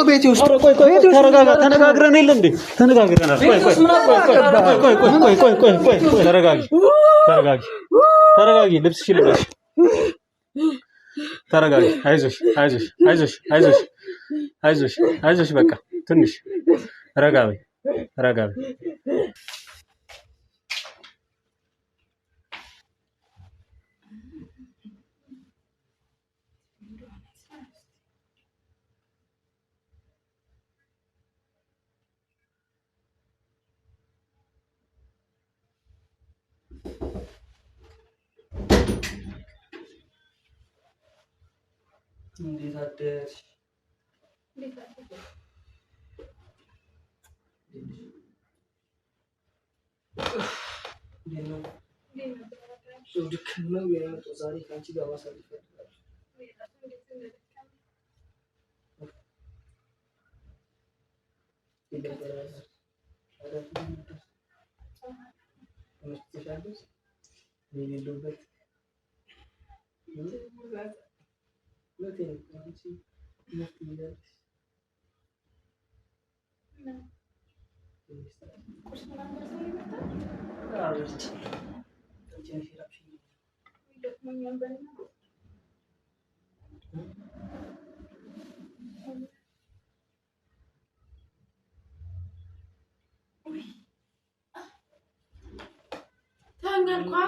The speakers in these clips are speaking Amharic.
ቤቴ ውስጥ ቆይ ቆይ፣ ተረጋጋ። ተነጋግረን የለ እንዴ? ተነጋግረናል። ቆይ ቆይ ቆይ ቆይ ቆይ ቆይ ቆይ ቆይ ቆይ፣ ተረጋጊ፣ ተረጋጊ፣ ተረጋጊ። ልብስሽን ልበሽ። ተረጋጊ። አይዞሽ፣ አይዞሽ፣ አይዞሽ፣ አይዞሽ፣ አይዞሽ፣ አይዞሽ። በቃ ትንሽ ረጋ በይ፣ ረጋ በይ። እንዴት አደርሽ? እንዴት ነው? ድክም ነው የመጣው። ዛሬ ከአንቺ ጋር ማሳለፍ እፈልጋለሁ። ተመችቶሻል? እኔ የሌለሁበት እውነቴን እኮ አንቺ ምርጥ እያለሽ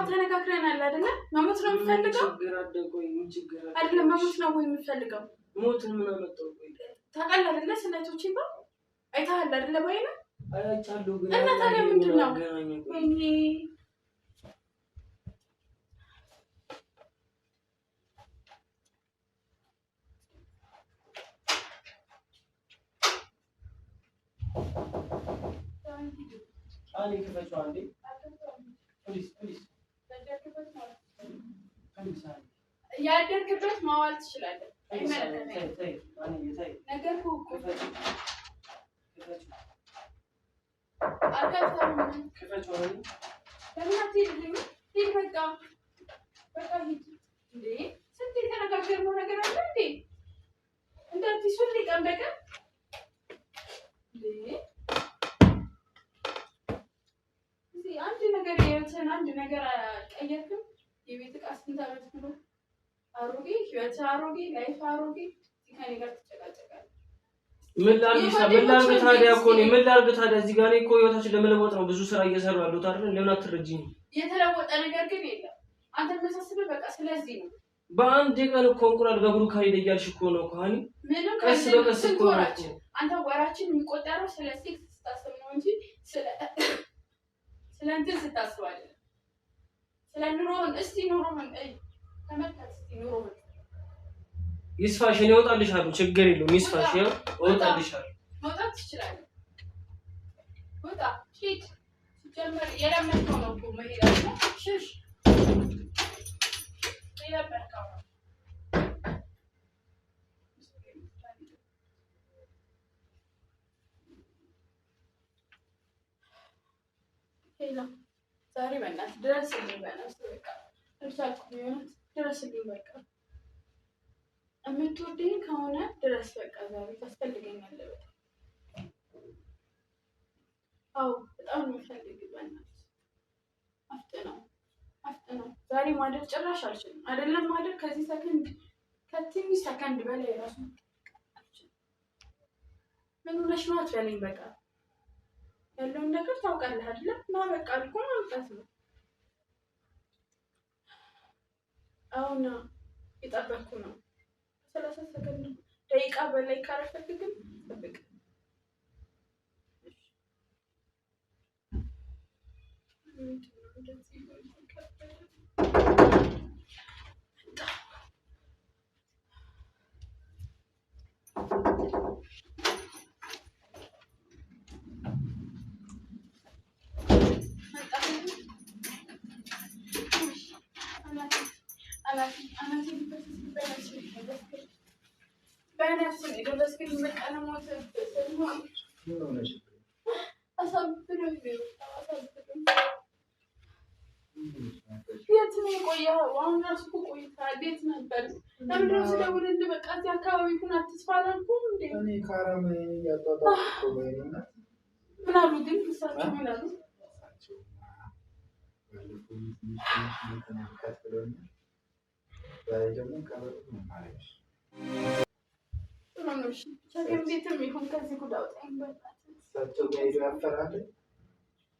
ተነጋግረናል አይደለ? መሞት ነው የምፈልገው አይደለም? መሞት ነው ወይ የምፈልገው? ሞትን ምን አመጣው? ታውቃለህ አይደለ? ስነቶች ይባ አይተሃል አይደለ? ባይነ አይቻለሁ። ግን እና ታዲያ ምንድን ነው? ወይኔ አንዴ ክፈችው፣ አንዴ please፣ please፣ please። ያደርግበት ማዋል ትችላለህ። አይመለከተኝም። ነገርኩህ እኮ አልከፍተውም። ለምን አትሄድልኝም? ሂድ በቃ በቃ ሂድ። እንዴ ስንት የተነጋገርነው ነገር አለ እንዴ? እንደ አዲስ ሁሌ ቀን በቀን እንዴ እዚህ አንድ ነገር የህይወትህን አንድ ነገር አልቀየርክም። የቤት ዕቃ ስንት ዓመት ብሎ አሮጌ ህይወት አሮጌ life አሮጌ እዚህ ከእኔ ጋር ትጨቃጨቃለህ። ምን ላድርግ ምን ላድርግ ታዲያ? እኮ እኔ ምን ላድርግ ታዲያ? እዚህ ጋር እኔ እኮ ህይወታችን ለመለወጥ ነው ብዙ ስራ እየሰሩ ያሉት አይደል? ለምን አትረጂኝ? የተለወጠ ነገር ግን የለም። አንተ የሚያሳስብህ በቃ ስለዚህ ነው። በአንድ ቀን እኮ እንቁላል በእግሩ ካልሄደ እያልሽ እኮ ነው እኮ ሀኒ። ምንም ቀስ በቀስ ስንት እኮ ነው ወራችን እኮ። አንተ ወራችን የሚቆጠረው ስለ ሴክስ ስታስብ ነው እንጂ ስለ ስለ እንትን ስታስብ አይደለም። ስለ ኑሮህን እስቲ ኑሮህን እይ ተመልከት እስቲ ኑሮህን። ይስፋሽ፣ እኔ እወጣልሻለሁ፣ ችግር የለውም። ይስፋሽ፣ ይኸው እወጣልሻለሁ። መውጣት ትችላለህ። ውጣ፣ ሂድ። ሲጀመር የለመድከው ነው እኮ መሄድ አይደለ? ሽሽ፣ የለመድከው ነው። ሄላ ዛሬ በእናትህ ድረስልኝ፣ በእናትህ በቃ አልቻልኩም። የእውነት ድረስልኝ በቃ የምትወደኝ ከሆነ ድረስ በቃ ዛሬ ታስፈልገኛለህ በጣም። አዎ በጣም ነው የምፈልግህ። በእናትህ አፍጥነው አፍጥነው። ዛሬ ማደር ጭራሽ አልችልም። አይደለም ማደር ከዚህ ሰከንድ ከትንሽ ሰከንድ በላይ ራሱ አልችልም። ምን ሆነሽ ነው አትበለኝ። በቃ ያለውን ነገር ታውቃለህ አይደለ? ና በቃ አልኩህ፣ ማምጣት ነው። አሁን የጠበቅኩ ነው። 30 ሰከንድ ደቂቃ በላይ ካረፈድክ ግን ጠብቅ። ምንድን ነው እንደዚህ ከበደ? በነፍስ ነው የደረስክልኝ። በቃ ልሞት አሳብዶኝ ነው የወጣው። አሳብዶኝ። የት ነው የቆየኸው? አሁን እራሱ እኮ ቆይተሃል። የት ነበር? ለምንድን ነው ስደውልልህ በቃ እዚህ አካባቢ ሁን አትስፋ አላልኩም እንዴ? እኔ ካራም እያጧጧፍኩ እኮ ነው የእኔ እናት። ምን አሉ ግን እሳቸው ምን አሉ? ባለፈው ትንሽ ትንሽ እንትን አልካት ብለውኛል። ዛሬ ደግሞ ቀበቶ ነው የማደርግሽ። ጥሩ ነው። እሺ ብቻ ግን እንዴትም ይሁን ከዚህ ጉድ አውጣኝ በእናትህ። እሳቸው ጋር ሄዶ ያፈራል።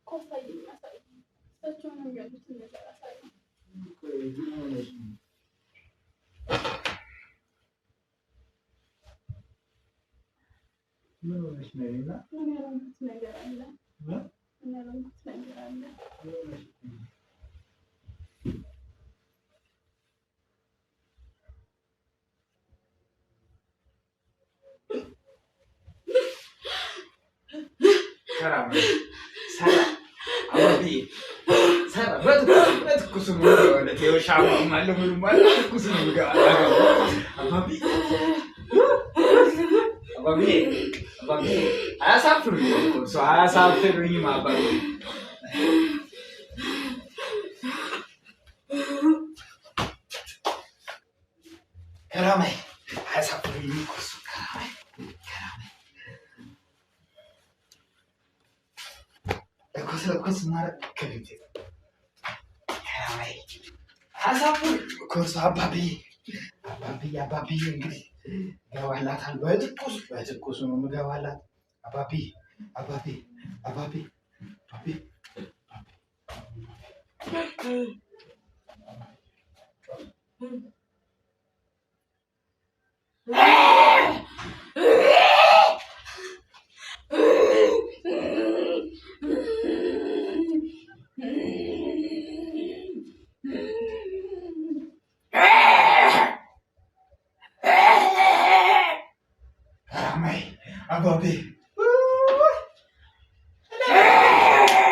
እኮ አሳየኝ፣ አሳየኝ። እሳቸውን የሚያሉትን ነገር አሳየኝ። ቆይ ምን ሆነሽ ነው? ምን ሆነሽ ነው የእኔ እናት? ምን ያልሆንኩት ነገር አለ? እ? ምን ያልሆንኩት ነገር አለ? ምን ሆነሽ ነው? ሰላም ሰላም አባብዬ ሰላም። በትኩሱ ነው የምገባለት። ይኸው ሻማም አለ ምኑም አለ፣ በትኩሱ ነው የምገባለት። አባብዬ አባብዬ አባብዬ አያሳፍሩኝም እኮ እሱ አያሳፍሩኝም አባብዬ። ከራማይ አያሳፍሩኝም እኮ እሱ ከራማይ ከራማይ ለኮስ ለኮስ ማድረግ ከቤቴ ከራማይ አያሳፍሩኝም እኮ እሱ አባብዬ አባብዬ አባብዬ እንግዲህ እገባላታለሁ። በትኩሱ በትኩሱ ነው የምገባላት። አባብዬ አባብዬ አባብዬ አባብዬ ከራማይ አባብዬ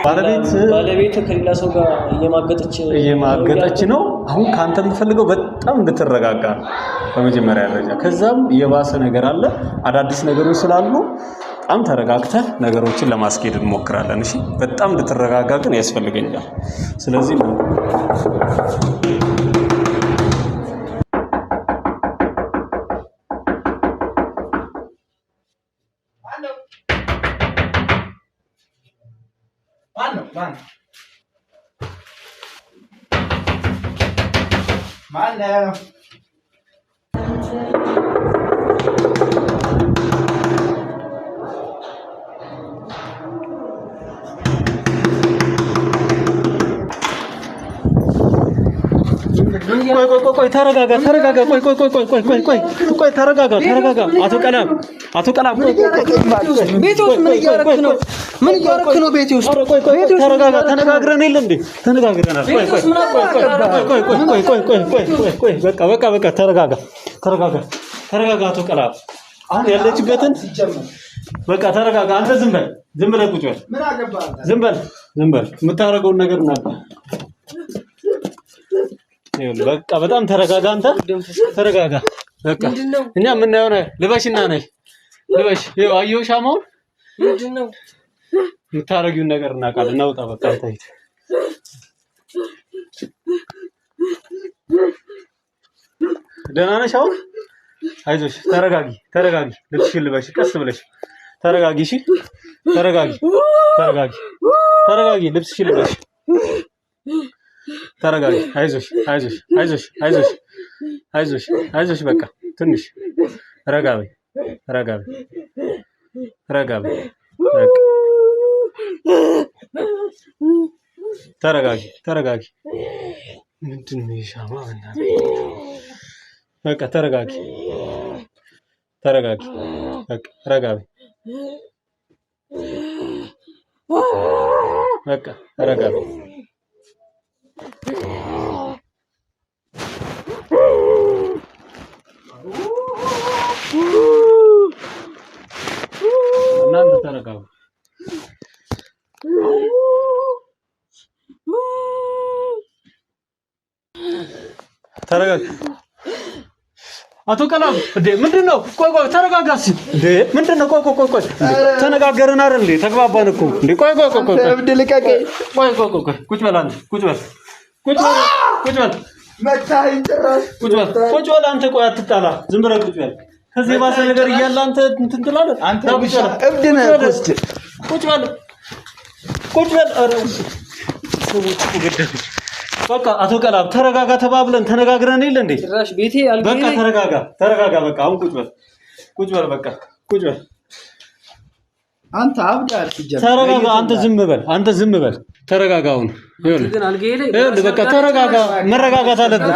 ባለቤት ባለቤት ከሌላ ሰው ጋር እየማገጠች እየማገጠች ነው። አሁን ከአንተ የምፈልገው በጣም እንድትረጋጋ ነው በመጀመሪያ ደረጃ። ከዛም የባሰ ነገር አለ፣ አዳዲስ ነገሮች ስላሉ በጣም ተረጋግተህ ነገሮችን ለማስኬድ እንሞክራለን። እሺ፣ በጣም እንድትረጋጋ ግን ያስፈልገኛል። ስለዚህ ማነው? ማነው? ማነው? ማነው? ቆይ ቆይ ቆይ ቆይ ተረጋጋ፣ ተረጋጋ። ቆይ ቆይ ቆይ ቆይ ቆይ ቆይ ቆይ ቆይ ተረጋጋ፣ ተረጋጋ። አቶ ቀላም፣ አቶ ቀላም፣ ቆይ ቆይ ቆይ ቤቴ ውስጥ ምን እያደረክ ነው? ምን እያደረክ ነው? ቤቴ ውስጥ ኧረ ቆይ ቆይ ቆይ ተረጋጋ። ተነጋግረን የለ እንዴ? ተነጋግረናል። ቆይ ቆይ ቆይ ቆይ ቆይ ቆይ ቆይ ቆይ ቆይ ቆይ በቃ በቃ በቃ ተረጋጋ፣ ተረጋጋ፣ ተረጋጋ። አቶ ቀላም አሁን ያለችበትን ሲጀመር በቃ ተረጋጋ። አንተ ዝም በል፣ ዝም ብለህ ቁጭ በል፣ ምን አገባህ አንተ? ዝም በል፣ ዝም በል። የምታደርገውን ነገር እናውቃለን። ይኸውልህ በቃ በጣም ተረጋጋ። አንተ ተረጋጋ። በቃ እኛ የምናየው ነው። ልበሽና ነይ ልበሽ። ይኸው አየኸው ሻማውን ምንድን ነው? የምታደርጊውን ነገር እናውቃለን። እናውጣ በቃ አንተ ሂድ። ደህና ነሽ አሁን? አይዞሽ፣ ተረጋጊ፣ ተረጋጊ። ልብስሽን ልበሽ፣ ቀስ ብለሽ ተረጋጊ። እሺ፣ ተረጋጊ፣ ተረጋጊ፣ ተረጋጊ። ልብስሽን ልበሽ፣ ተረጋጊ። አይዞሽ፣ አይዞሽ፣ አይዞሽ፣ አይዞሽ፣ አይዞሽ፣ አይዞሽ። በቃ ትንሽ ረጋ በይ፣ ረጋ በይ፣ ረጋ በይ። በቃ ተረጋጊ፣ ተረጋጊ። ምንድን ነው የሻማ? በእናትህ በቃ ተረጋጊ፣ ተረጋጊ። በቃ ረጋ በይ፣ በቃ ረጋ በይ። እናንተ ተረጋጉ። ተረጋጋ። አቶ ቀላም እንዴ ምንድን ነው? ቆይ ቆይ ተረጋጋ እስኪ። እንዴ ምንድን ነው? ቆይ ቆይ ቆይ ቆይ እንዴ ተነጋገርን አይደል እንዴ? ተግባባን እኮ እንዴ። ቆይ ቆይ ቆይ ቆይ ቆይ እብድ ልቀቀኝ። ቆይ ቆይ ቆይ ቆይ ቁጭ በል አንተ፣ ቁጭ በል ቁጭ በል ቁጭ በል መታኸኝ ጭራሽ። ቁጭ በል ቁጭ በል አንተ። ቆይ አትጣላ፣ ዝም ብለህ ቁጭ በል። ከዚህ የባሰ ነገር እያለ አንተ እንትን ትላለህ። አንተ ና ቁጭ በል። እብድ ነህ እኮ እስኪ። ቁጭ በል ቁጭ በል። ኧረ ሰዎች እኮ ገደሉኝ። በቃ አቶ ቀላብ ተረጋጋ፣ ተባብለን ተነጋግረን የለ እንዴ? ጭራሽ ቤቴ አልጋዬ በቃ ላይ ተረጋጋ፣ ተረጋጋ። በቃ አሁን ቁጭ በል፣ ቁጭ በል፣ በቃ ቁጭ በል፣ አንተ አብደሃል ሲጀመር። ተረጋጋ። አንተ ዝም በል፣ አንተ ዝም በል፣ ተረጋጋ። አሁን ይኸውልህ ግን አልጋዬ ላይ ይኸውልህ በቃ ተረጋጋ፣ መረጋጋት አለብህ።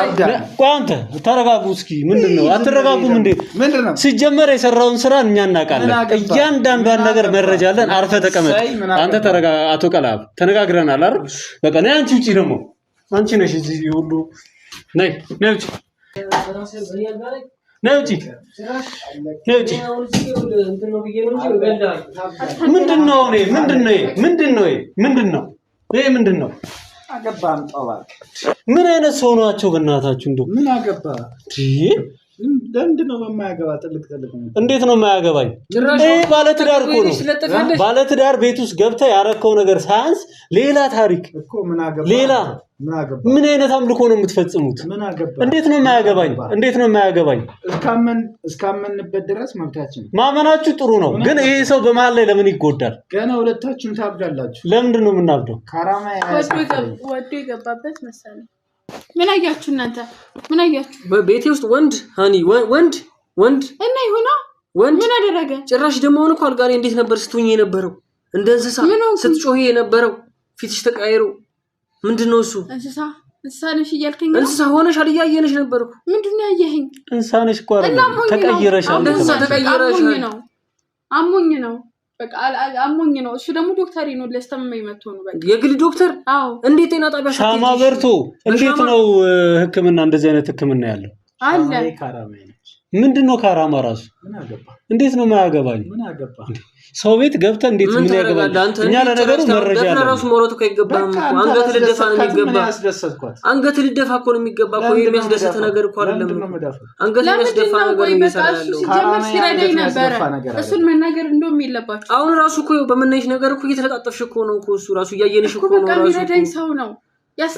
ቆይ አንተ ተረጋጉ እስኪ። ምንድን ነው አትረጋጉም እንዴ? ምንድን ነው? ሲጀመር የሰራውን ስራ እኛ እናውቃለን። ምን አገባ? እያንዳንዷን ነገር መረጃ አለን። አርፈህ ተቀመጥ። እሰይ፣ ምን አገባ? አንተ ተረጋ። አቶ ቀላብ ተነጋግረናል አይደል? በቃ ነይ አንቺ ውጪ። ደግሞ አንቺ ነሽ እዚህ ሁሉ። ነይ ነይ ውጪ፣ ነይ ውጪ፣ ነይ ውጪ። እንትን ነው ብዬ ነው እንጂ እገልሃለሁ። ምንድን ነው እኔ ምንድን ነው ይሄ? ምንድን ነው ይሄ? ምንድን ነው ይሄ? ምንድን ነው? አገባህ አምጣው እባክህ። ምን አይነት ሰው ናቸው? በእናታችሁ እንደው ምን አገባህ? ይሄ ለምንድን ነው በማያገባ ጥልቅ ጥልቅ ነው? እንዴት ነው የማያገባኝ? ጭራሽ ይሄ ባለትዳር እኮ ነው። ስለጠፋለች። ባለትዳር ቤት ውስጥ ገብተህ ያረከው ነገር ሳያንስ ሌላ ታሪክ እኮ ምን አገባህ? ሌላ ምን አገባህ? ምን አይነት አምልኮ ነው የምትፈጽሙት? ምን አገባህ? እንዴት ነው የማያገባኝ? እንዴት ነው የማያገባኝ? እስካመንበት ድረስ መብታችን ነው። ማመናችሁ ጥሩ ነው፣ ግን ይሄ ሰው በመሀል ላይ ለምን ይጎዳል? ገና ሁለታችሁም ታብዳላችሁ። ለምንድን ነው የምናብደው? ካራማ ያሳፍረኝ። ወዶ የገባበት መሰለኝ። ምን አያችሁ እናንተ? ምን አያችሁ? ቤቴ ውስጥ ወንድ honey ወንድ ወንድ እና ይሁና ወንድ ምን አደረገ? ጭራሽ ደግሞ አሁን እኮ አልጋ ላይ እንዴት ነበር ስትሆኚ የነበረው? እንደ እንስሳ ምን ሆንኩኝ? ስትጮሂ የነበረው ፊትሽ ተቀያይሮ ምንድን ነው እሱ? እንስሳ እንስሳ ነሽ እያልከኝ ነው? እንስሳ ሆነሻል፣ እያየንሽ ነበር እኮ። ምንድን ነው ያየኸኝ? እንስሳ ነሽ እኮ እና አይደለም አሞኝ ነው። ተቀይረሻል። እንደ እንስሳ አሞኝ ነው። ተቀይረሻል። አሞኝ ነው። አሞኝ ነው። በቃ አሞኝ ነው። እሱ ደግሞ ዶክተር ነው ሊያስታምመኝ መጥቶ ነው። በቃ የግል ዶክተር አዎ እንዴት ጤና ጣቢያ ሻማ ሳትሄጂ? በርቶ እንዴት በሻማ- ነው ሕክምና እንደዚህ አይነት ሕክምና ያለው አለ ካራማዬ ነች። ምንድን ነው? ካራማ ራሱ ምን አገባህ? እንዴት ነው የማያገባኝ? ምን አገባህ? ሰው ቤት ገብተህ እንዴት ምን ምን ያገባኝ? ታደርጋለህ አንተ? እኛ እንዴት ለነገሩ ጭራሽ መረጃ ደፍረህ አለን። ራሱ ማውራት እኮ አይገባህም በቃ እኮ። አንተ አንገት ልደፋ ነው አላስደሰትካትም፣ እኔ የሚገባ። አስደሰትኳት። አንገት ልደፋ እኮ ነው የሚገባ እኮ። ለምንድን ነው የሚያስደስት የምደፋው? ነገር እኮ አይደለም ለምንድን ነው እኮ። የምደፋው? አንገት ለምንድን የሚያስደፋ ነው ነገር ቆይ? ነው በቃ እየሰራ እሱ ያለው። ሲጀመር ካራማዬ ሲረዳኝ አንገት ነበረ። የሚያስደፋ ነገር እሱን መናገር እንደውም የለባችሁ አሁን ራሱ እኮ በምናይሽ ነገር እኮ እየተለጣጠፍሽ እኮ ነው እኮ እሱ ራሱ እያየንሽ እኮ እኮ ነው በቃ ራሱ የሚረዳኝ እኮ። ሰው ነው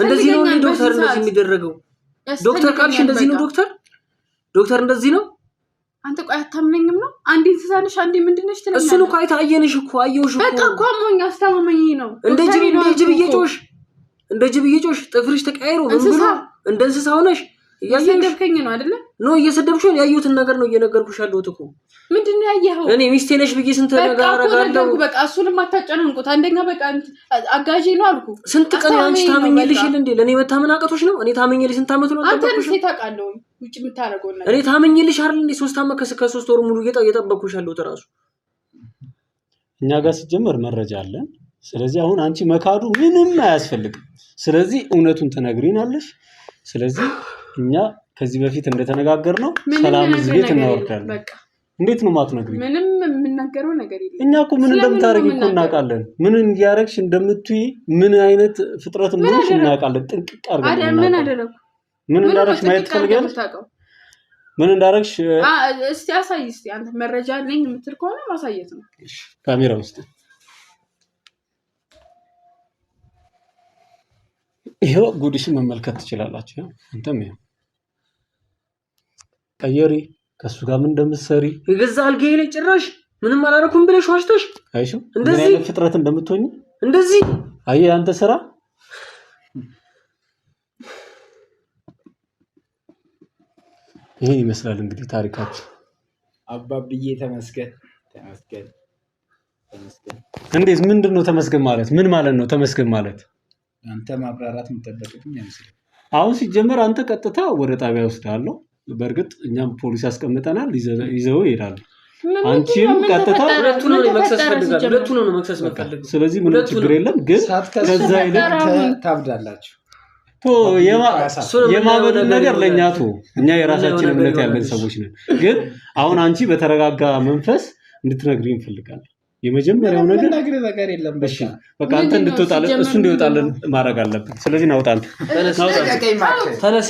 እንደዚህ ነው እንዴ ያስፈልገኛል። ዶክተር በዚህ እንደዚህ ሰዓት የሚደረገው? ዶክተር ካልሽ ያስፈልገኛል። እንደዚህ ነው በቃ ዶክተር ዶክተር እንደዚህ ነው። አንተ ቆይ አታምነኝም ነው? አንዴ እንስሳ ነሽ አንዴ ምንድን ነሽ ትለኛለህ። እሱን እኮ አይተህ አየንሽ እኮ አየሁሽ በቃ እኮ እኮ አሞኝ አስታመመኝ ነው እንደ ጅብ ዶክተሬ ነው እንደ ጅብ አልኩህ እኮ። እየጮሽ እንደ ጅብ እየጮሽ ጥፍርሽ ተቀያይሮ ምን እንስሳ። ብሎ እንደ እንስሳ ሆነሽ እያየሁሽ እየሰደብከኝ ነው አይደለ? No እየሰደብሽውን ያየሁትን ነገር ነው እየነገርኩሽ ያለሁት እኮ። ምንድን ነው ያየኸው? እኔ ሚስቴ ነሽ ብዬ ስንት በቃ ነገር እኮ አደርጋለሁ። ነገርኩህ። በቃ እሱንም አታጨናንቁት። አንደኛ በቃ አጋዤ ነው አልኩህ። ስንት ቀን ነው አንቺ አስታመመኝ ነው ታመኝልሽ በቃ። የለ እንዴ? ለእኔ መታመን አቅቶሽ ነው? እኔ ታመኝልሽ ስንት ዓመት ነው? አንተን አልጠበቅኩሽም? ሴት አውቃለሁ ውጭ የምታደርገውን ነገር እኔ ታመኝልሽ አይደል እንዴ? 3 ዓመት ከሶስት ወር ሙሉ እየጠበቅኩሽ ያለሁት እራሱ። እኛ ጋር ሲጀመር መረጃ አለን። ስለዚህ አሁን አንቺ መካዱ ምንም አያስፈልግም። ስለዚህ እውነቱን ትነግሪናለሽ። ስለዚህ እኛ ከዚህ በፊት እንደተነጋገርነው ምንም ሰላም እዚህ የምነግርህ ቤት ነገር የለም። እናወርዳለን። በቃ እንዴት ነው የማትነግሪኝ? ምንም የምናገረው ነገር የለም። እኛ እኮ ምን ስለምን ነው እንደምታደርጊ እኮ የምናገረው? እናውቃለን። ምን እያደረግሽ እንደምትይ፣ ምን አይነት ፍጥረት እንደሆንሽ አደረኩ? እናውቃለን። ጥንቅቅ አድርገን ምን እናውቃለን። አደረኩ? ምን ምን እንዳደረግሽ ነው ማየት ጥንቅቅ አድርገህ ትፈልጊያለሽ? የምታውቀው? ምን እንዳደረግሽ እስቲ አሳይ እስቲ። አንተ መረጃ አለኝ የምትል ከሆነ ማሳየት ነው። ካሜራ ውስጥ ይኸው ጉድሽን መመልከት ትችላላችሁ። ይኸው አንተም ይኸው ቀየሪ፣ ከእሱ ጋር ምን እንደምትሰሪ የገዛ አልጋዬ ላይ ጭራሽ ምንም አላደረኩም ብለሽ ዋሽተሽ አይሽው ምን እንደዚህ አይነት ፍጥረት እንደምትሆኝ እንደዚህ አየህ። አንተ ስራ ይሄን ይመስላል እንግዲህ ታሪካችሁ። አባብዬ ተመስገን ተመስገን ተመስገን። እንዴት ምንድን ነው ተመስገን ማለት? ምን ማለት ነው ተመስገን ማለት? አንተ ማብራራት የሚጠበቅብኝ አይመስልም። አሁን ሲጀመር አንተ ቀጥታ ወደ ጣቢያ ወስዳለሁ። በእርግጥ እኛም ፖሊስ ያስቀምጠናል፣ ይዘው ይሄዳሉ። አንቺም ቀጥታ ሁለቱን ነው መክሰስ ፈልጋለሁ። ሁለቱን ነው መክሰስ የምፈልገው። ስለዚህ ምንም ችግር የለም። ግን ሳትከሱ ከዛ ይልቅ ታብዳላችሁ። የማመንን ነገር ለእኛ ቶ እኛ የራሳችን እምነት ያለን ሰዎች ነን። ግን አሁን አንቺ በተረጋጋ መንፈስ እንድትነግሪ እንፈልጋለን። የመጀመሪያው ነገር ነገር ነገር የለም። እሺ በቃ አንተ እንድትወጣለን እሱ እንዲወጣለን ማድረግ አለብን። ስለዚህ ናውጣን ተነስ፣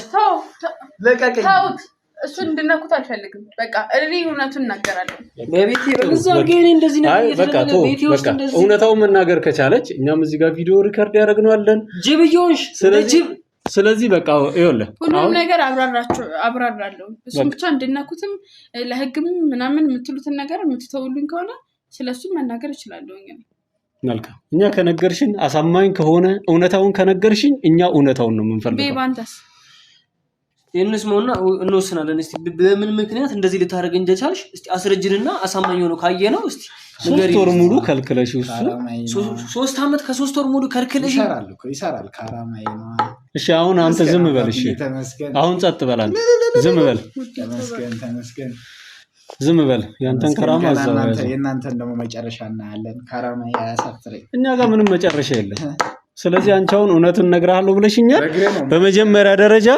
ልቀቀኝ። ተውት። እሱን እንድነኩት አልፈልግም። በቃ እኔ እውነቱን እናገራለሁ። በቤቴ በገዛ አልጋዬ ላይ እንደዚህ ነገር አይ በቃ እየተደረገ ቶ ቤቴ ውስጥ በቃ እንደዚህ እውነታውን መናገር ከቻለች እኛም እዚህ ጋር ቪዲዮ record ያደረግነው አለን። ጅብ እየሆንሽ እንደ ስለዚህ ጅብ ስለዚህ በቃ ይኸውልህ ሁሉም ነገር አብራራለሁ። እሱም ብቻ እንድነኩትም ለህግም ምናምን የምትሉትን ነገር የምትተውሉኝ ከሆነ ስለሱም መናገር እችላለሁ። መልካም። እኛ ከነገርሽን አሳማኝ ከሆነ እውነታውን ከነገርሽኝ እኛ እውነታውን ነው የምንፈልገው። babe አንተስ እንስማውና እንወስናለን። እስቲ በምን ምክንያት እንደዚህ ልታደርግ እንደቻልሽ እስቲ አስረጅንና አሳማኝ ሆኖ ካየ ነው እስቲ 3 ወር ሙሉ ከልክለሽ እሱ 3 ዓመት ከ3 ወር ሙሉ ከልክለሽ ይሰራል እኮ ይሰራል። ካራማይ ነው። እሺ አሁን አንተ ዝም በል። እሺ አሁን ጸጥ በል አንተ ዝም በል። ተመስገን ተመስገን ዝም በል። ያንተን ከራማ እዛው ያዘው። የእናንተን ደግሞ መጨረሻ እናያለን። ካራማይ አያሳፍረኝ። እኛ ጋር ምንም መጨረሻ የለም። ስለዚህ አንቺ አሁን እውነቱን እነግርሃለሁ ብለሽኛል በመጀመሪያ ደረጃ።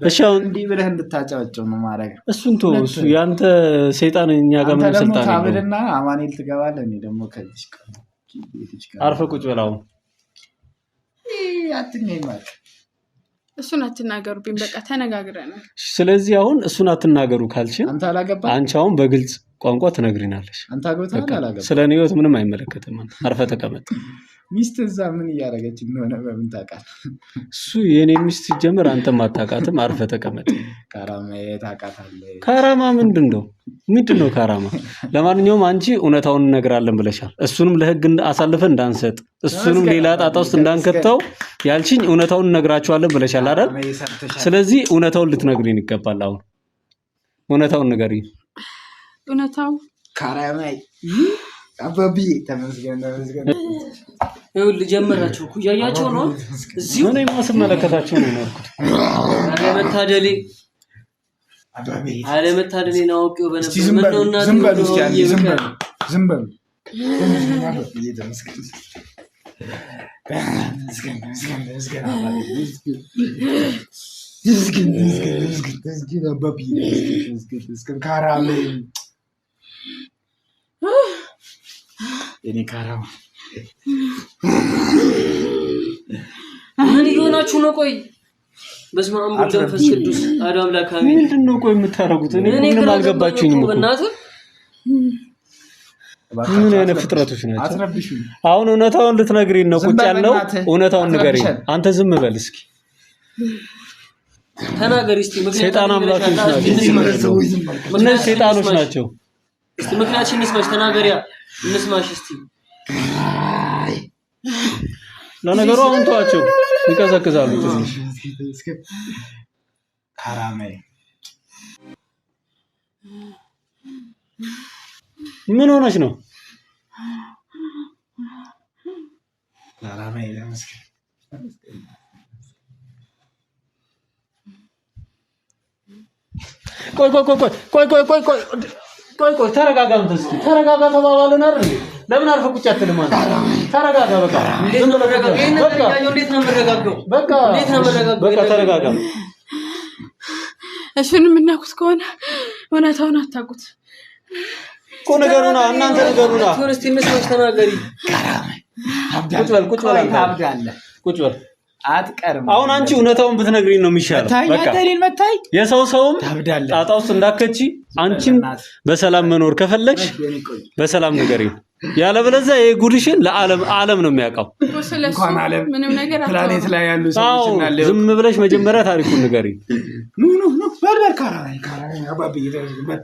እሺ አሁን እንዲህ ብለህ እንድታጫውጨው ነው ማድረግ። እሱን ተወው። እሱ ያንተ ሰይጣን እኛ ጋር ምንም ስልጣን የለውም። ታብልና አማኑኤል ትገባለህ። እኔ ደግሞ ከዚህ አርፈህ ቁጭ በል። አሁን እሱን አትናገሩብኝ። በቃ ተነጋግረናል። ስለዚህ አሁን እሱን አትናገሩ ካልሽን አንቺ አሁን በግልጽ ቋንቋ ትነግሪናለሽ። አንተ አግብተሃል አላገባህም? ስለ እኔ ህይወት ምንም አይመለከትም። አርፈህ ተቀመጥ። ሚስት እዛ ምን እያደረገች እንደሆነ በምን ታውቃለህ? እሱ የኔ ሚስት ሲጀምር አንተም አታውቃትም። አርፈህ ተቀመጥ። ካራማዬ ታውቃታለህ። ካራማ ምንድን ነው? ምንድን ነው ካራማ? ለማንኛውም አንቺ እውነታውን እነግራለን ብለሻል። እሱንም ለህግ አሳልፈን እንዳንሰጥ፣ እሱንም ሌላ ጣጣ ውስጥ እንዳንከተው ያልሽኝ እውነታውን እነግራችኋለን ብለሻል አይደል? ስለዚህ እውነታውን ልትነግሪን ይገባል። አሁን እውነታውን ንገሪኝ። እውነታው ካራማዬ አባብዬ ተመስገን ተመስገን። ይኸውልህ ጀመራችሁ እኮ እያያቸው ነው። እዚሁ እኔማ ስመለከታቸው ነው የኖርኩት። አለመታደሌ አለመታደሌን አውቄው በነበር። ምነው እናቴ ዝም በሉ እስኪ አንዴ ዝም በሉ ዝም በሉ። አባብዬ ተመስገን ተመስገን ተመስገን ተመስገን አባብዬ ተመስገን ተመስገን ተመስገን ተመስገን አባብዬ ተመስገን ተመስገን ካራማዬ የኔ ካራማ ምን እየሆናችሁ ነው? ቆይ በስመ አብ ወወልድ ወመንፈስ ቅዱስ አሐዱ አምላክ አሜን። ምንድን ነው ቆይ የምታደርጉት? እኔ ምንም አልገባችሁኝም እኮ። ምን አይነት ፍጥረቶች ናቸው? አሁን እውነታውን ልትነግሪን ነው ቁጭ ያልነው። እውነታውን ንገሪን። አንተ ዝም በል እስኪ ተናገሪ እስኪ። ሰይጣን አምላኮች ናቸው እነዚህ፣ ሰይጣኖች ናቸው። እስቲ ምክንያትሽን እንስማሽ፣ ተናገሪያ እንስማሽ እስቲ። ለነገሩ አሁን ተዋቸው፣ ይቀዘቅዛሉ ትንሽ። ካራማዬ ምን ሆነች ነው? ካራማዬ ተመስገን። ቆይ ቆይ ቆይ ቆይ ቆይ ቆይ ቆይ ቆይ ቆይ ተረጋጋ። አንተ እስኪ ተረጋጋ ተባባልን አይደል? ለምን አርፈህ ቁጭ አትልም አንተ? ተረጋጋ በቃ። እንዴት ነው የምረጋጋው? በቃ እንዴት ነው የምረጋጋው? በቃ ተረጋጋ። እሱን የምናውቁት ከሆነ እውነታውን አታውቁት እኮ ንገሩና፣ እናንተ ንገሩና። እስኪ እንስማሽ፣ ተናገሪ። ቁጭ በል ቁጭ በል አንተ ቁጭ በል አትቀርም። አሁን አንቺ እውነታውን ብትነግሪኝ ነው የሚሻለው። በቃ የሰው ሰውም ጣጣ ውስጥ እንዳከቺ አንቺም በሰላም መኖር ከፈለግሽ በሰላም ንገሪኝ። ያለበለዚያ ይሄ ጉድሽን ለዓለም ዓለም ነው የሚያውቀው። እንኳን ዓለም ምንም ነገር ፕላኔት ላይ ያሉ ሰዎች እና ዝም ብለሽ መጀመሪያ ታሪኩን ንገሪኝ። ኑ ኑ ኑ በል በል ካራማይ ካራማይ አባብዬ በል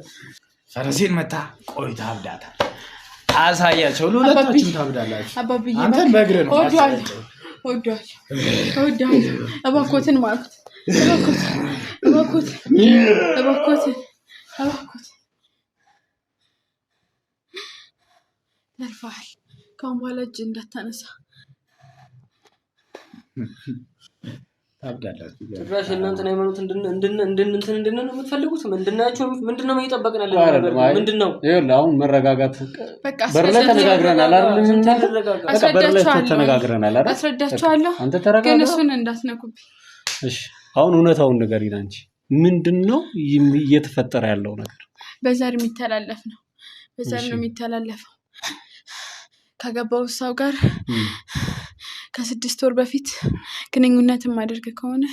ፈረሴን መታ። ቆይ ታብዳታለህ። አሳያቸው። ለሁለታችሁም ታብዳላችሁ። አባብዬ አንተን በእግርህ ነው እወደዋለሁ እወደዋለሁ። እባክዎትን ማለት እባክዎትን እባክዎትን እባክዎትን ተርፈሃል። ከአሁን በኋላ እጅ እንዳታነሳ። ታብዳላችሁ። ጭራሽ እናንተን ሃይማኖት እንድን እንትን እንድን ነው የምትፈልጉት? ምንድናችሁ? ምንድነው እየጠበቅን ያለነው? ምንድነው? ይኸውልህ አሁን መረጋጋት በቃ በር ላይ ተነጋግረናል አይደል? እናንተ በቃ በር ላይ ተነጋግረናል አይደል? አስረዳችኋለሁ። አንተ ተረጋጋ። ግን እሱን እንዳትነኩብኝ። እሺ አሁን እውነታውን ንገሪን። አንቺ ምንድነው እየተፈጠረ ያለው ነገር? በዘር የሚተላለፍ ነው። በዘር ነው የሚተላለፈው። ካገባው ሰው ጋር ከ6 ወር በፊት ግንኙነት የማደርግ ከሆነ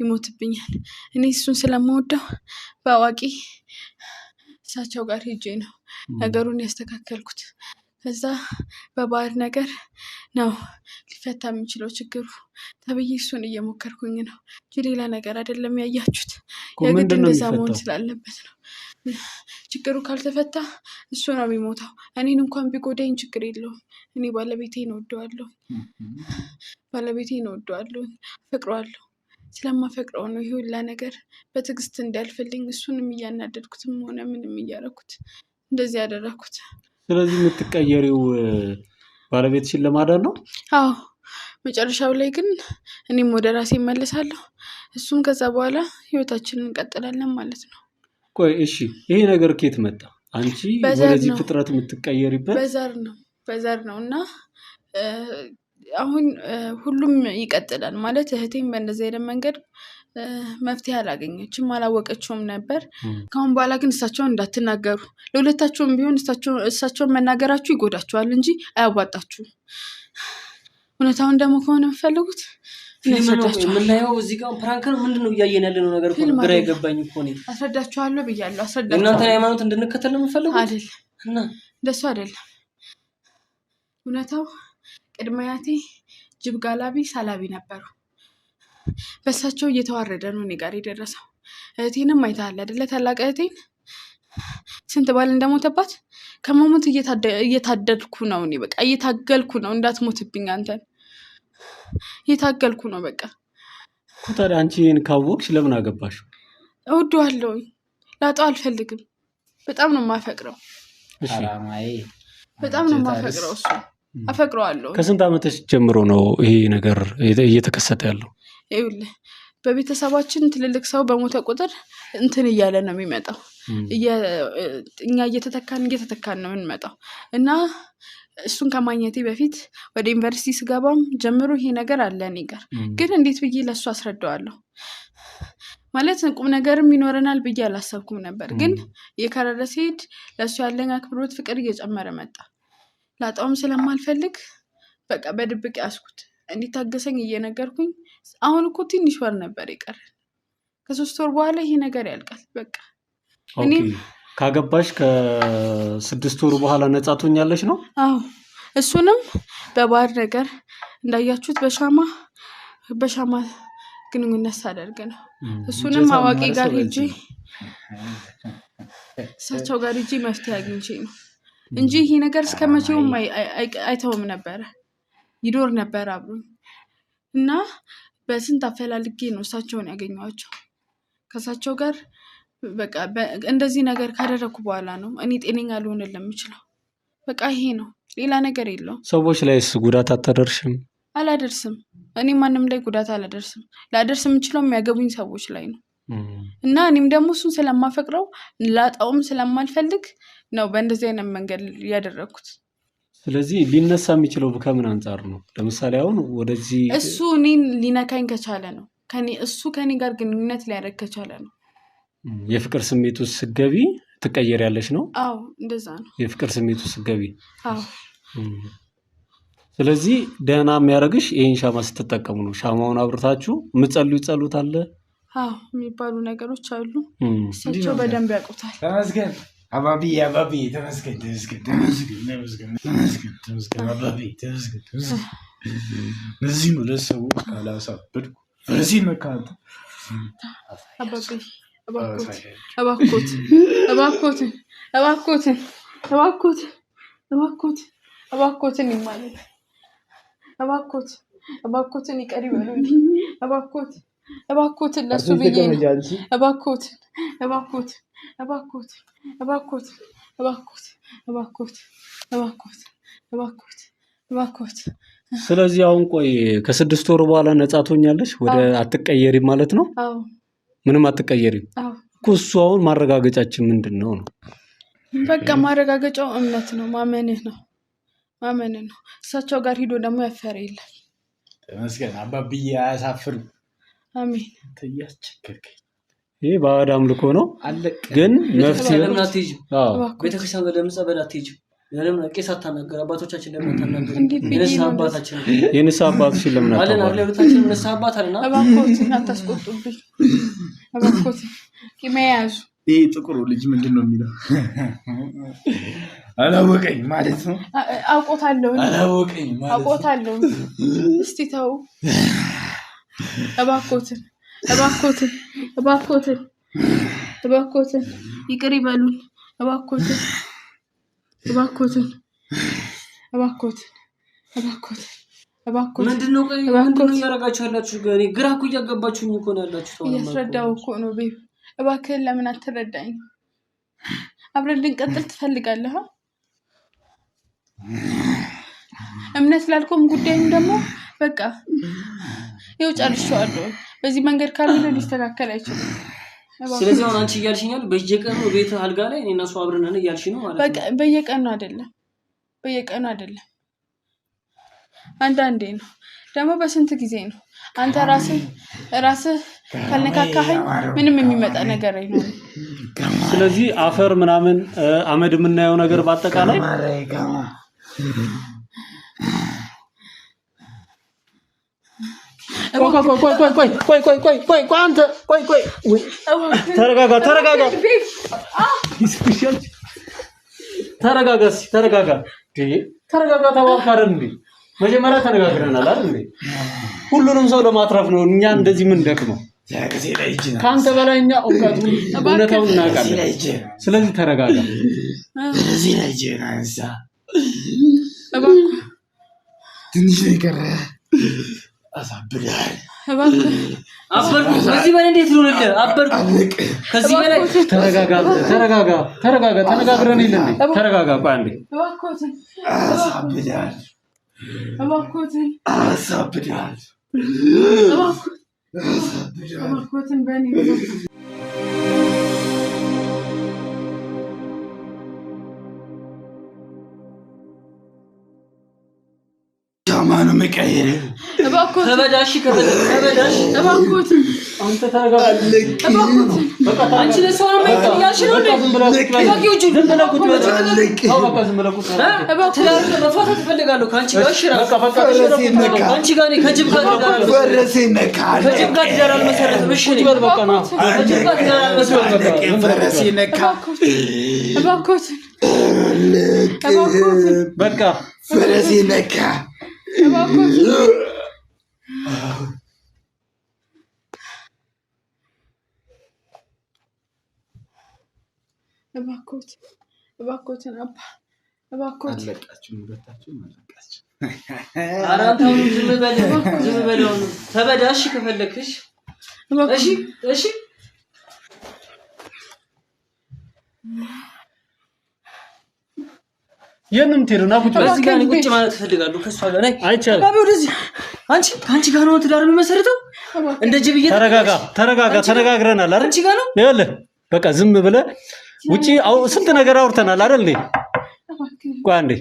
ይሞትብኛል። እኔ እሱን ስለምወደው በአዋቂ እሳቸው ጋር ሄጄ ነው ነገሩን ያስተካከልኩት። እዛ በባህር ነገር ነው ሊፈታ የሚችለው ችግሩ ተብዬ እሱን እየሞከርኩኝ ነው እንጂ ሌላ ነገር አይደለም። ያያችሁት የግድ እንደዛ መሆን ስላለበት ነው። ችግሩ ካልተፈታ እሱ ነው የሚሞተው። እኔን እንኳን ቢጎዳኝ ችግር የለውም። እኔ ባለቤቴን እወደዋለሁ፣ ባለቤቴን እወደዋለሁ፣ አፈቅረዋለሁ። ስለማፈቅረው ነው ይሄ ሁላ ነገር በትዕግስት እንዲያልፍልኝ እሱንም እያናደድኩትም ሆነ ምንም እያደረኩት እንደዚህ ያደረኩት። ስለዚህ የምትቀየሪው ባለቤትሽን ለማዳን ነው? አዎ፣ መጨረሻው ላይ ግን እኔም ወደ ራሴ እመለሳለሁ፣ እሱም ከዛ በኋላ ህይወታችንን እንቀጥላለን ማለት ነው። ቆይ እሺ፣ ይሄ ነገር ከየት መጣ? አንቺ ወደዚህ ፍጥረት የምትቀየሪበት በዘር ነው እና አሁን ሁሉም ይቀጥላል ማለት እህቴም በእንደዚህ አይነት መንገድ መፍትሄ አላገኘችም፣ አላወቀችውም ነበር። ከአሁን በኋላ ግን እሳቸውን እንዳትናገሩ፣ ለሁለታቸውም ቢሆን እሳቸውን መናገራችሁ ይጎዳችኋል እንጂ አያዋጣችሁም። እውነታውን ደግሞ ከሆነ የምፈልጉት የምናየው እዚህ ጋር prank ነው። ምንድን ነው እያየን ያለነው ነገር? ግራ የገባኝ እኮ እኔ። አስረዳችኋለሁ ብያለሁ። እናንተን ሃይማኖት እንድንከተል ነው የምፈልጉት? አይደለም፣ እንደሱ አይደለም። እውነታው ቅድመ አያቴ ጅብ ጋላቢ ሳላቢ ነበሩ። በእሳቸው እየተዋረደ ነው እኔ ጋር የደረሰው። እህቴንም አይተሃል አይደለ? ታላቅ እህቴን ስንት ባል እንደሞተባት። ከመሞት እየታደድኩ ነው እኔ፣ በቃ እየታገልኩ ነው እንዳትሞትብኝ አንተን እየታገልኩ ነው በቃ። ታዲያ አንቺ ይህን ካወቅሽ ለምን አገባሽ? እወደዋለሁ፣ ላጣው አልፈልግም። በጣም ነው የማፈቅረው፣ በጣም ነው የማፈቅረው፣ እሱ አፈቅረዋለሁ። ከስንት ዓመትሽ ጀምሮ ነው ይሄ ነገር እየተከሰተ ያለው? ይኸውልህ በቤተሰባችን ትልልቅ ሰው በሞተ ቁጥር እንትን እያለ ነው የሚመጣው። እኛ እየተተካን እየተተካን ነው የምንመጣው እና እሱን ከማግኘቴ በፊት ወደ ዩኒቨርሲቲ ስገባም ጀምሮ ይሄ ነገር አለ እኔ ጋር። ግን እንዴት ብዬ ለእሱ አስረዳዋለሁ? ማለት ቁም ነገርም ይኖረናል ብዬ አላሰብኩም ነበር። ግን እየከረረ ሲሄድ ለእሱ ያለኝ አክብሮት፣ ፍቅር እየጨመረ መጣ። ላጣውም ስለማልፈልግ በቃ በድብቅ ያዝኩት። እንዲታገሰኝ እየነገርኩኝ። አሁን እኮ ትንሽ ወር ነበር የቀረን። ከ3 ወር በኋላ ይሄ ነገር ያልቃል። በቃ እኔም ካገባሽ ከ6 ወር በኋላ ነፃ ትሆኛለሽ ነው? አዎ፣ እሱንም በባህር ነገር እንዳያችሁት በሻማ ግንኙነት ሳደርግ ነው። እሱንም አዋቂ ጋር ሄጄ እሳቸው ጋር ሄጄ መፍትሄ አግኝቼ ነው እንጂ ይሄ ነገር እስከመቼውም አይተውም ነበረ፣ ይዶር ነበር አብሮኝ። እና በስንት አፈላልጌ ነው እሳቸውን ያገኘኋቸው። ከእሳቸው ጋር በቃ እንደዚህ ነገር ካደረኩ በኋላ ነው እኔ ጤነኛ ልሆንልህ የምችለው። በቃ ይሄ ነው፣ ሌላ ነገር የለውም። ሰዎች ላይስ ጉዳት አታደርሽም? አላደርስም። እኔ ማንም ላይ ጉዳት አላደርስም። ላደርስ የምችለው የሚያገቡኝ ሰዎች ላይ ነው። እና እኔም ደግሞ እሱን ስለማፈቅረው ላጣውም ስለማልፈልግ ነው በእንደዚህ አይነት መንገድ ያደረኩት። ስለዚህ ሊነሳ የሚችለው ከምን አንጻር ነው? ለምሳሌ አሁን ወደዚህ እሱ እኔን ሊነካኝ ከቻለ ነው። እሱ ከኔ ጋር ግንኙነት ሊያደርግ ከቻለ ነው። የፍቅር ስሜት ውስጥ ስትገቢ ትቀየሪያለሽ ነው? አዎ፣ እንደዛ ነው። የፍቅር ስሜት ውስጥ ስትገቢ። አዎ። ስለዚህ ደህና የሚያደርግሽ ይሄን ሻማ ስትጠቀሙ ነው። ሻማውን አብርታችሁ የምትጸልዩት ጸሎት አለ? አዎ፣ የሚባሉ ነገሮች አሉ። እሳቸው በደንብ ያውቁታል። ተመስገን አባብዬ፣ አባብዬ ተመስገን፣ ተመስገን፣ ተመስገን፣ ተመስገን፣ ተመስገን፣ ተመስገን አባብዬ ተመስገን፣ ተመስገን። እነዚህን ሁለት ሰዎች ካላሳበድኩ በዚህ መካከል አባብዬ እባክዎት፣ እባክዎት፣ እባክዎት፣ እባክዎት፣ እባክዎት፣ እባክዎትን ይማለል፣ እባክዎት፣ እባክዎትን ይቅር ይበሉልኝ፣ እባክዎት፣ እባክዎትን ለእሱ ብዬ ነው። እባክዎትን፣ እባክዎት፣ እባክዎት፣ እባክዎት፣ እባክዎት፣ እባክዎት፣ እባክዎት፣ እባክዎት፣ እባክዎት። ስለዚህ አሁን ቆይ ከ6 ወር በኋላ ነፃ ትሆኛለሽ? ወደ አትቀየሪም ማለት ነው? አዎ። ምንም አትቀየሪም እኮ። እሱ አሁን ማረጋገጫችን ምንድን ነው ነው? በቃ ማረጋገጫው እምነት ነው፣ ማመንህ ነው፣ ማመንህ ነው። እሳቸው ጋር ሂዶ ደግሞ ያፈረ የለም። ተመስገን አባብዬ አያሳፍርም። አሜን። እያስቸገርከኝ። ይሄ ባዕድ አምልኮ ነው። ግን መፍትሄ ለምን አትሄጂም? ቤተክርስቲያን ለምን ጸበል አትሄጂም? ለምን ቄስ አታናገር? አባቶቻችን ለምን አታናገር? የንስሐ አባታችን የንስሐ አባትሽን ለምን አለን? አለ ሁለታችንም ንስሐ አባት አለና። እባክዎትን አታስቆጡብኝ። እባክዎትን ቂም ያዙ። ይሄ ጥቁሩ ልጅ ምንድን ነው የሚለው? አላወቀኝ ማለት ነው። አውቆታለሁ፣ አላወቀኝ ማለት ነው። አውቆታለሁ። እስቲ ተው እባክዎትን፣ እባክዎትን፣ እባክዎትን፣ እባክዎትን ይቅር ይበሉን። እባክዎትን፣ እባክዎትን፣ እባክዎትን፣ እባክዎትን፣ እባክዎትን። ምንድነው? ቆይ ምንድነው እያደረጋችሁ ያላችሁ? እኔ ግራ እኮ እያገባችሁኝ እኮ ነው ያላችሁት። አሁንማ እኮ። እያስረዳው እኮ ነው babe። እባክህን ለምን አትረዳኝ? አብረን ልንቀጥል ትፈልጋለህ? እምነት ላልከውም ጉዳይም ደግሞ በቃ ይኸው ጨርሼዋለሁ። በዚህ መንገድ ካልሆነ ሊስተካከል አይችልም። እባክህ። ስለዚህ አሁን አንቺ እያልሽኛል በየቀኑ ቤት አልጋ ላይ እኔ እና እሱ አብረን ነን እያልሽ ነው ማለት በቃ ነው። በየቀኑ አይደለም፣ በየቀኑ አይደለም፣ አንዳንዴ ነው። ደግሞ በስንት ጊዜ ነው? አንተ ራስህ ራስህ ካልነካካኸኝ ምንም የሚመጣ ነገር አይኖርም። ስለዚህ አፈር ምናምን አመድ የምናየው ነገር በአጠቃላይ ቆይ ቆይ ቆይ ቆይ ቆይ ቆይ ቆይ ቆይ ቆይ ቆይ አንተ ቆይ ቆይ ወይ ተረጋጋ፣ ተረጋጋ፣ ተረጋጋ፣ እስኪ ተረጋጋ፣ እንዴ ተረጋጋ። ተባልክ አይደል እንዴ? መጀመሪያ ተነጋግረናል አይደል እንዴ? ሁሉንም ሰው ለማትረፍ ነው እኛ እንደዚህ ምን ደክመው። ከአንተ በላይ እኛ እውቀቱን እውነታውን እናውቃለን። ስለዚህ ተረጋጋ። እባክህ ትንሽ ነው የቀረህ። አሳብደሃል። እባክህ አበርኩ። ከዚህ በላይ እንዴት ልሆንልህ? አበርኩ። ከዚህ በላይ ተረጋጋ፣ ተረጋጋ፣ ተረጋጋ። ተነጋግረን የለ እንዴ? ተረጋጋ። ቆይ አንዴ እባክዎትን፣ አሳብደሃል። እባክዎትን፣ አሳብደሃል። እባክዎትን በእኔ ጫማ ነው የምቀይርህ። እባክዎትን፣ ከበዳሽ፣ ከበዳሽ። እባክዎትን፣ አንተ ተረጋጋ። እባክዎትን፣ በቃ አንቺ ለሰው ነው የማይቀር እያልሽ ነው እንዴ? በቃ ዝም ብለህ ቁጭ በል። ልቀቂ ውጪ። ዝም ብለህ ቁጭ በል። አለቅህም። ተው በቃ ዝም ብለህ ቁጭ በል። ትዳር መፋታት እፈልጋለሁ ከአንቺ ጋር። እሺ ራሱ በቃ በቃ ፈረሴ ነካ። ከአንቺ ጋር እኔ ከጅብ ጋር ትዳር አልመሰረትም። ፈረሴ ነካ። ከጅብ ጋር ትዳር አልመሰረትም። እሺ እኔ ቁጭ በል በቃ ና። ከጅብ ጋር ትዳር አልመሰረትም። አለቅህም። ፈረሴ ነካ። እባክዎትን፣ አለቅህም። በቃ ፈረሴ ነካ። እባክዎትን። እባክዎትን፣ እባክዎትን አባ እባክዎትን። አለቃችሁም፣ ሁለታችሁም አለቃችሁ። ኧረ አንተ አሁንም ዝም በል፣ ዝም በል። አሁንም ተበዳሽ ከፈለክሽ። እሺ እሺ። የት ነው የምትሄደው? ና ቁጭ በል። እዚህ ጋር እኔ ቁጭ ማለት እፈልጋለሁ ከእሷ ጋር። ነይ አይቻልም። አባቢ ወደዚህ። አንቺ ከአንቺ ጋር ነው ትዳር የምመሰርተው? እንደ ጅብ እየተ ተረጋጋ፣ ተረጋጋ። ተነጋግረናል አይደል? አንቺ ጋር ነው። ይኸውልህ በቃ ዝም ብለህ ውጪ ስንት ነገር አውርተናል አይደል እንዴ? ቆይ አንዴ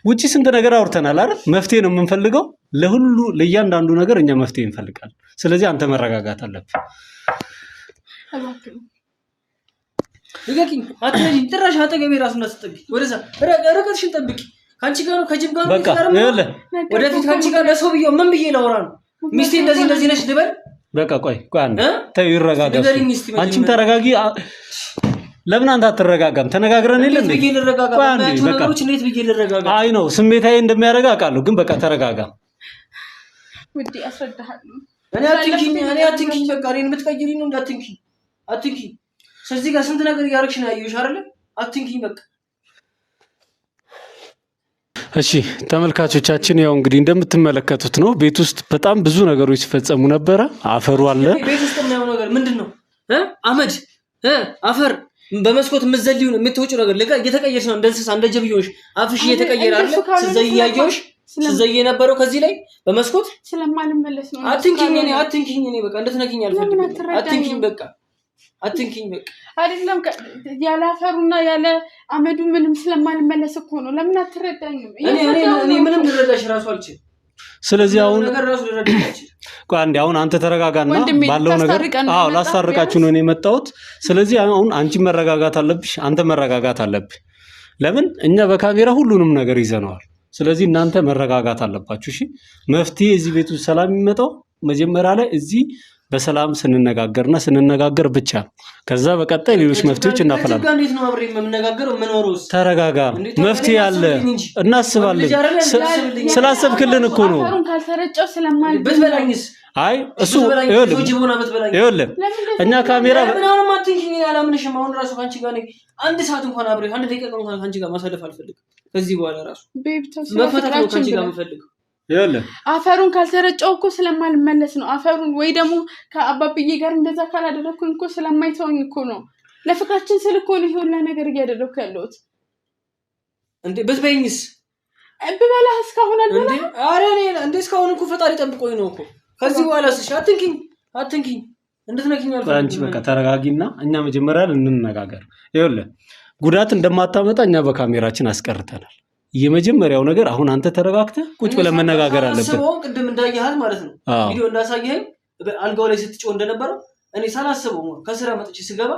ውጪ ስንት ነገር አውርተናል አይደል? መፍትሄ ነው የምንፈልገው ለሁሉ ለእያንዳንዱ ነገር እኛ መፍትሄ እንፈልጋለን። ስለዚህ አንተ መረጋጋት አለብህ። እባክህን ልቀቂኝ፣ አትሄጂኝ። ጭራሽ አጠገቤ እራሱ እንዳትጠጊ፣ ወደዛ ርቀትሽን ጠብቂ። ከአንቺ ጋር ነው ከጅብ ጋር ነው በቃ ትዳር የምኖረው? ይኸውልህ ወደፊት ከአንቺ ጋር ለሰው ብዬ ምን ብዬ ላውራ ነው? ሚስቴ እንደዚህ እንደዚህ ነች ልበል? በቃ ቆይ ቆይ አንዴ እ? ተይው፣ ይረጋጋ እሱ። ንገሪኝ እስቲ መጀመሪያ። አንቺም ተረጋጊ። ለምን አንተ አትረጋጋም? ተነጋግረን የለ እንዴት እንዴ? ብዬ ልረጋጋ? ቆይ አንዴ በማያቸው በቃ ነገሮች እንዴት ብዬ ልረጋጋ? አይ ነው ስሜታዊ እንደሚያደርግ አውቃለሁ፣ ግን በቃ ተረጋጋ። ውዴ አስረዳሃለሁ። እኔ አትንኪኝ፣ እኔ አትንኪኝ። በቃ እኔን የምትቀይሪኝ ነው። እንዳትንኪኝ፣ አትንኪኝ። ስለዚህ ጋር ስንት ነገር እያደረግሽ ነው ያየሁሽ አይደለ? አትንኪኝ በቃ። እሺ ተመልካቾቻችን፣ ያው እንግዲህ እንደምትመለከቱት ነው ቤት ውስጥ በጣም ብዙ ነገሮች ሲፈጸሙ ነበረ። አፈሩ አለ። ቤት ውስጥ የማየው ነገር ምንድን ነው? አመድ፣ አፈር፣ በመስኮት የምትዘሊው ነው የምትወጪው ነገር ልቀ እየተቀየርሽ ነው። እንደ እንስሳ እንደ ጅብ እየሆንሽ አፍሽ እየተቀየረ አይደለ? እንደሱ ካልሆነ ስትዘይ እያየሁሽ ስትዘይ የነበረው ከዚህ ላይ በመስኮት ስለማልመለስ ነው። አትንኪኝ፣ እኔ አትንኪኝ፣ እኔ በቃ እንድትነኪኝ አልፈልግም። አትረዳኝም? አትንኪኝ በቃ አትንኪኝ በቃ። አይደለም ያለ አፈሩና ያለ አመዱ ምንም ስለማልመለስ እኮ ነው። ለምን አትረዳኝም? እኔ እኔ እኔ ምንም ልረዳሽ እራሱ አልችልም። ስለዚህ አሁን ነገር እራሱ ልረዳሽ አልችልም። ቆይ አንዴ አሁን አንተ ተረጋጋና ወንድሜ ባለው ነገር ልታስታርቀን ነው አዎ የመጣህ? ላስታርቃችሁ ነው እኔ የመጣሁት። ስለዚህ አሁን አንቺ መረጋጋት አለብሽ፣ አንተ መረጋጋት አለብህ። ለምን እኛ በካሜራ ሁሉንም ነገር ይዘነዋል። ስለዚህ እናንተ መረጋጋት አለባችሁ። እሺ መፍትሄ እዚህ ቤት ውስጥ ሰላም የሚመጣው መጀመሪያ ላይ እዚህ በሰላም ስንነጋገርና ስንነጋገር ብቻ ከዛ በቀጣይ ሌሎች መፍትሄዎች እናፈላለን። እንዴት ነው አብሬ የምነጋገረው? የምኖረውስ? ተረጋጋ። መፍትሄ አለ፣ እናስባለን። ስላሰብክልን እኮ ነው። አፈሩን ካልተረጨው ስለማል ብትበላኝስ? አይ እሱ ብትበላኝስ? ይኸውልህ ጅብ ሆና ብትበላኝስ? ይኸውልህ እኛ ካሜራ ለምን አሁንም አትንኪኝ? እኔ አላምንሽም። አሁን ራሱ ከአንቺ ጋር እኔ አንድ ሰዓት እንኳን አብሬ አንድ ደቂቃ እንኳን ከአንቺ ጋር ማሳለፍ አልፈልግም። ከዚህ በኋላ ራሱ babe ተው፣ ስለ መፈታት ነው ፍቅራችን ከአንቺ ጋር ብለህ የምፈልገው። ይኸውልህ አፈሩን ካልተረጨው እኮ ስለማልመለስ ነው። አፈሩን ወይ ደግሞ ከአባብዬ ጋር እንደዛ ካላደረግኩኝ እኮ ስለማይተውኝ እኮ ነው። ለፍቅራችን ስል እኮ ነው ይሄ ሁላ ነገር እያደረግኩ ያለሁት። እንዴ ብትበይኝስ? ብበላህ እስካሁን እንዴ አልበላህም። ኧረ እኔ እንዴ እስካሁን እኮ ፈጣሪ ጠብቆኝ ነው እኮ። ከዚህ በኋላ ስሽ አትንኪኝ፣ አትንኪኝ፣ እንድትነኪኝ አንቺ አልፈልግም። በቃ ተረጋጊና እኛ መጀመሪያ እንነጋገር። ይኸውልህ ጉዳት እንደማታመጣ እኛ በካሜራችን አስቀርተናል። የመጀመሪያው ነገር አሁን አንተ ተረጋግተህ ቁጭ ብለን መነጋገር አለብን። ሳላስበው ቅድም እንዳየሃት ማለት ነው አዎ ቪዲዮ እንዳሳየኸኝ አልጋው ላይ ስትጮህ እንደነበረው እኔ ሳላስበው ከስራ መጥቼ ስገባ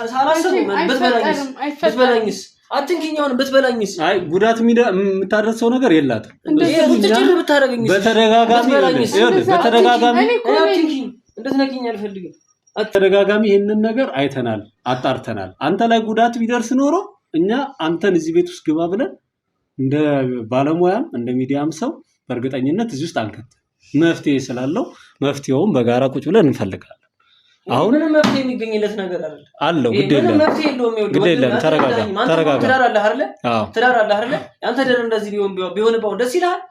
ሳላስበው ብትበላኝስ? አይፈጠርም፣ አይፈጠርም። ብትበላኝስ? አትንኪኝ። አሁን ብትበላኝስ? አይ ጉዳት የምታደርሰው ነገር የላትም። ይሄ ቡጭጭር ብታደርገኝስ? በተደጋጋሚ ብትበላኝስ? ይኸውልህ በተደጋጋሚ እኔ እኮ እኔ ነኝ። አትንኪኝ፣ እንድትነኪኝ አልፈልግም። ተደጋጋሚ ይህንን ነገር አይተናል፣ አጣርተናል። አንተ ላይ ጉዳት ቢደርስ ኖሮ እኛ አንተን እዚህ ቤት ውስጥ ግባ ብለን እንደ ባለሙያም እንደ ሚዲያም ሰው በእርግጠኝነት እዚህ ውስጥ አንከትም። መፍትሄ ስላለው መፍትሄውን በጋራ ቁጭ ብለን እንፈልጋለን። አሁን ምንም መፍትሄ የሚገኝለት ነገር አይደለም። አለው ይሄ ግድ ምንም የለም መፍትሄ የለውም። ይኸውልህ ግድ ወንድም፣ የለም። አንተ ተረጋጋ፣ ረዳኝ። አንተ ተረጋጋ። ትዳር አለህ አይደለ? አዎ ትዳር አለህ አይደለ? አንተ ትዳር እንደዚህ ቢሆን ቢሆንብህ አሁን ደስ ይልሃል?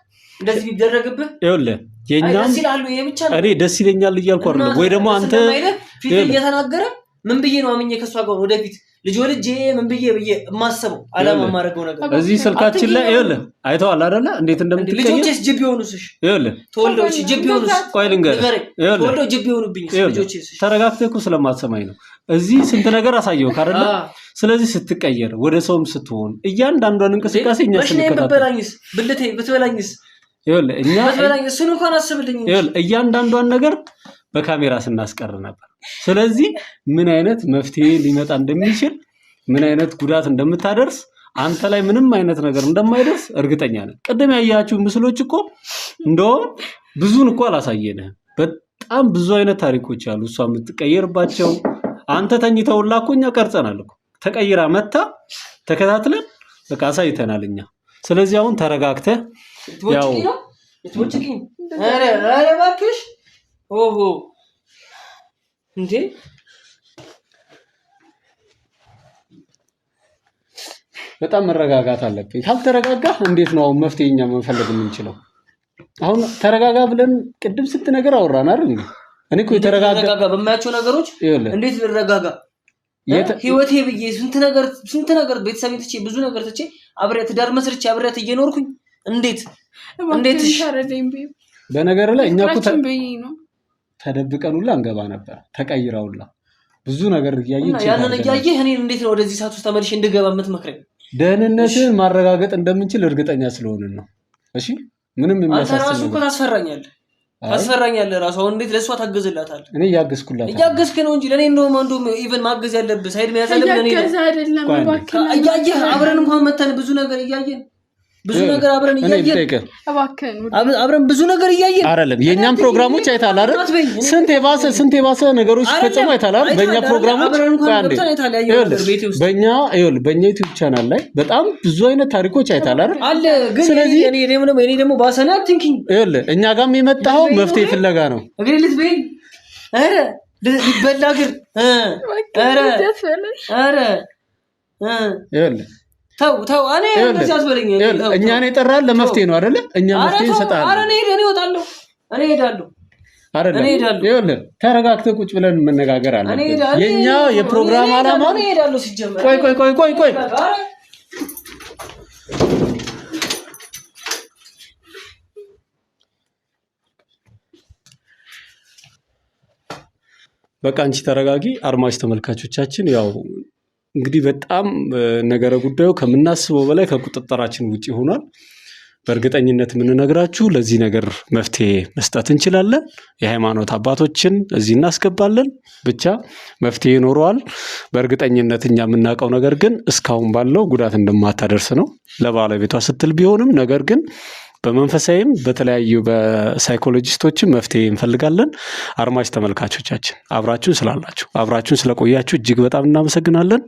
እንደዚህ ቢደረግብህ? ይኸውልህ አይ የእኛም ደስ ይልሃል? ይሄ ብቻ ነው። እኔ ደስ ይለኛል እያልኩ አይደለም ወይ ደግሞ ደስ አንተ እንደማይልህ ፊትህ ይኸውልህ እየተናገረ ምን ብዬ ነው አምኜ ከእሷ ጋር ወደፊት ልጅ ወልጄ ምን ብዬ ብዬ የማስበው አላማ ይኸውልህ የማደርገው ነገር እዚህ ስልካችን ላይ ይኸውልህ አይተዋል አይደለ እንዴት እንደምትቀየር ልጆቼስ ጅብ ቢሆኑስ? እሺ ይኸውልህ ተወልደው እሺ ጅብ ቢሆኑስ? ቆይ ልንገርህ ንገረኝ። ይኸውልህ ተወልደው ጅብ ቢሆኑብኝስ ይኸውልህ ልጆቼስ? እሺ ተረጋግተህ እኮ ስለማትሰማኝ ነው። እዚህ ስንት ነገር አሳየሁህ አይደለ? ስለዚህ ስትቀየር ወደ ሰውም ስትሆን እያንዳንዷን እንቅስቃሴ እኛ መሽናዬን ስንከታተል ብትበላኝስ? ብልቴ ብትበላኝስ? ይኸውልህ እኛ ብትበላኝ እሱን እንኳን አስብልኝ እንጂ። ይኸውልህ እያንዳንዷን ነገር በካሜራ ስናስቀር ነበር። ስለዚህ ምን አይነት መፍትሄ ሊመጣ እንደሚችል ምን አይነት ጉዳት እንደምታደርስ አንተ ላይ ምንም አይነት ነገር እንደማይደርስ እርግጠኛ ነን። ቅድም ያያችሁ ምስሎች እኮ እንደውም ብዙን እኮ አላሳየንህም። በጣም ብዙ አይነት ታሪኮች አሉ እሷ የምትቀየርባቸው። አንተ ተኝተውላ እኮ እኛ ቀርጸናል እኮ ተቀይራ መታ ተከታትለን በቃ አሳይተናል እኛ። ስለዚህ አሁን ተረጋግተህ ያው ልትቦጭቂኝ ነው? ልትቦጭቂኝ? ኧረ ኧረ እባክሽ ኦሆ እንዴ በጣም መረጋጋት አለብኝ። ካልተረጋጋህ እንዴት ነው አሁን መፍትሄ እኛ መፈለግ የምንችለው? አሁን ተረጋጋ ብለን ቅድም ስንት ነገር አወራን አይደል እንዴ? እኔ እኮ የተረጋጋ ልረጋጋ በማያቸው ነገሮች ይኸውልህ እንዴት ልረጋጋ? ህይወቴ ብዬ ስንት ነገር ስንት ነገር ቤተሰቤን ትቼ ብዙ ነገር ትቼ አብሬያት ትዳር መስርቼ አብሬያት እየኖርኩኝ እንዴት እንዴት እባክህን እሺ? ተረዳኝ babe። በነገር ላይ እኛ እኮ ፍቅራችን ብዬ ነው። ተደብቀን ሁላ እንገባ ነበር። ተቀይራ ሁላ ብዙ ነገር እያየን እና check ያንን አድርገናል። እያየህ እኔን እንዴት ነው ወደዚህ ሰዓት ውስጥ ተመልሼ እንድገባ የምትመክረኝ? ደህንነትህን ማረጋገጥ እንደምንችል እርግጠኛ ስለሆንን ነው። እሺ ምንም አንተ የሚያሳስብ ራሱ እኮ ነገር ታስፈራኛለህ፣ አይ ታስፈራኛለህ ራሱ። አሁን እንዴት ለእሷ ታገዝላታለህ? እኔ እያገዝኩላት አይደለም። እያገዝክ ነው እንጂ ለእኔ እንደውም እንደውም even ማገዝ ያለብህ side መያዝ ያለብህ ለእኔ ነው። እያገዘ አይደለም ቆይ አንዴ። እባክህን፣ እያየህ አብረን እንኳን መተን ብዙ ነገር እያየን ብዙ ነገር አብረን እኔ እያየን ልጠይቅህ እባክህን ውድ አብረን ብዙ ነገር እያየን አይደለም የእኛም ፕሮግራሞች አይተሃል አይደል? አትበይኝ። እኔ ስንት የባሰ ስንት የባሰ ነገሮች ሲፈጸሙ አይተሃል አይደል? በእኛ አይተሃል አይደል? ፕሮግራሞች አብረን እንኳን ቆይ አንዴ። ገብተን አይተሃል ያየኸው ይኸውልህ ነገር ቤቴ ውስጥ በእኛ ይኸውልህ በእኛ ዩቲዩብ ቻናል ላይ በጣም ብዙ አይነት ታሪኮች አይተሃል አይደል? አለ። ግን ስለዚህ እኔ ደግሞ እኔ ደግሞ ባሰና አትንኪኝ። ይኸውልህ እኛ ጋርም የመጣኸው መፍትሄ ፍለጋ ነው። እግሬ ልትበይኝ? ኧረ ሊበላ እግር እ ኧረ ደስ በለኝ። ኧረ እ ይኸውልህ ተው ተው፣ እኔ ይኸውልህ እንደዚህ አትበለኝ። እኔ ይኸውልህ ተው እኛን የጠራን ለመፍትሄ ነው አይደለ? እኛ ኧረ መፍትሄ ተው፣ ኧረ እንሰጥሃለን እኔ እኔ እወጣለሁ፣ እኔ እሄዳለሁ፣ አይደለም? እኔ እሄዳለሁ። ይኸውልህ ተረጋግተህ ቁጭ ብለን መነጋገር እኔ አለብን። እሄዳለሁ። የኛ የፕሮግራም እኔ ዓላማ እሄዳለሁ፣ እኔ እሄዳለሁ ሲጀመር። ቆይ ቆይ ቆይ ቆይ ቆይ ኧረ በቃ አንቺ ተረጋጊ። አድማጭ ተመልካቾቻችን ያው እንግዲህ በጣም ነገረ ጉዳዩ ከምናስበው በላይ ከቁጥጥራችን ውጪ ሆኗል። በእርግጠኝነት የምንነግራችሁ ለዚህ ነገር መፍትሄ መስጠት እንችላለን። የሃይማኖት አባቶችን እዚህ እናስገባለን። ብቻ መፍትሄ ይኖረዋል። በእርግጠኝነት እኛ የምናውቀው ነገር ግን እስካሁን ባለው ጉዳት እንደማታደርስ ነው ለባለቤቷ ስትል ቢሆንም ነገር ግን በመንፈሳዊም በተለያዩ በሳይኮሎጂስቶችም መፍትሄ እንፈልጋለን። አድማጭ ተመልካቾቻችን አብራችሁን ስላላችሁ፣ አብራችሁን ስለቆያችሁ እጅግ በጣም እናመሰግናለን።